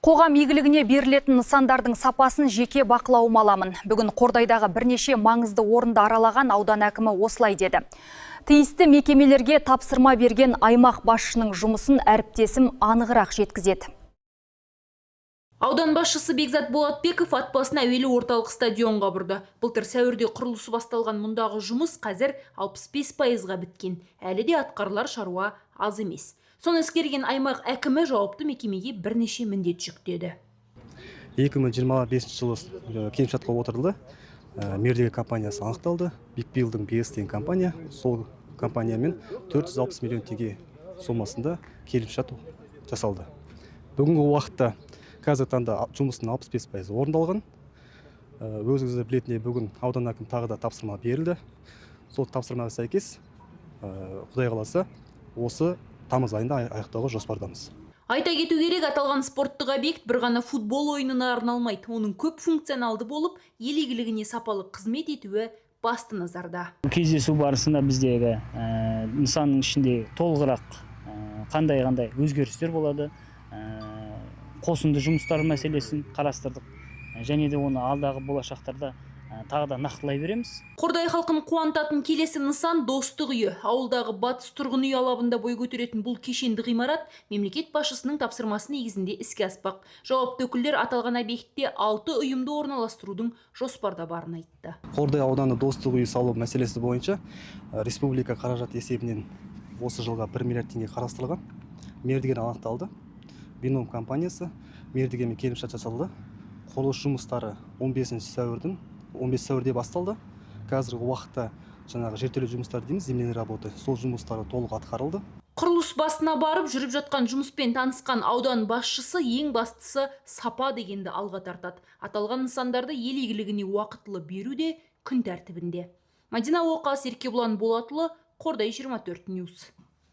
Қоғам игілігіне берілетін нысандардың сапасын жеке бақылауыма аламын. Бүгін Қордайдағы бірнеше маңызды орынды аралаған аудан әкімі осылай деді. Тиісті мекемелерге тапсырма берген аймақ басшының жұмысын әріптесім анығырақ жеткізеді. Аудан басшысы Бекзат Болатбеков ат басын әуелі орталық стадионға бұрды. Былтыр сәуірде құрылысы басталған мұндағы жұмыс қазір 65%-ға біткен. Әлі де атқарылар шаруа аз емес. Соны ескерген аймақ әкімі жауапты мекемеге бірнеше міндет жүктеді. 2025 жылы келісімшартқа отырылды. Мердігер компаниясы анықталды. Big Building BS деген компания. Сол компаниямен 460 миллион теңге сомасында келісімшарт жасалды. Бүгінгі уақытта, қазіргі таңда жұмыстың 65% орындалған. Өзіңіз де білетіндей, бүгін аудан әкімі тағы да тапсырма берілді. Сол тапсырмаға сәйкес, құдай қаласа, осы тамыз айында аяқтауға жоспардамыз. Айта кету керек, аталған спорттық объект бір ғана футбол ойынына арналмайды. Оның көп функционалды болып, ел игілігіне сапалы қызмет етуі басты назарда. Кездесу барысында біздегі нысанның ішінде толығырақ қандай қандай өзгерістер болады, қосынды жұмыстар мәселесін қарастырдық және де оны алдағы болашақтарда тағы да нақтылай береміз. Қордай халқын қуантатын келесі нысан — Достық үйі. Ауылдағы Батыс тұрғын үй алабында бой көтеретін бұл кешенді ғимарат мемлекет басшысының тапсырмасы негізінде іске аспақ. Жауапты өкілдер аталған объектте алты ұйымды орналастырудың жоспарда барын айтты. Қордай ауданы Достық үйі салу мәселесі бойынша республика қаражат есебінен осы жылға 1 миллиард теңге қарастырылған. Мердігер анықталды. Бином компаниясы. Мердігермен келісімшарт жасалды. Құрылыс жұмыстары 15 сәуірдің 15 сәуірде басталды. Қазіргі уақытта жаңағы жертөле жұмыстары дейміз, земляные работы, сол жұмыстары толық атқарылды. Құрылыс басына барып, жүріп жатқан жұмыспен танысқан аудан басшысы ең бастысы сапа дегенді алға тартады. Аталған нысандарды ел игілігіне уақытылы беру де күн тәртібінде. Мадина Оқас, Еркебұлан Болатұлы, Қордай 24 News.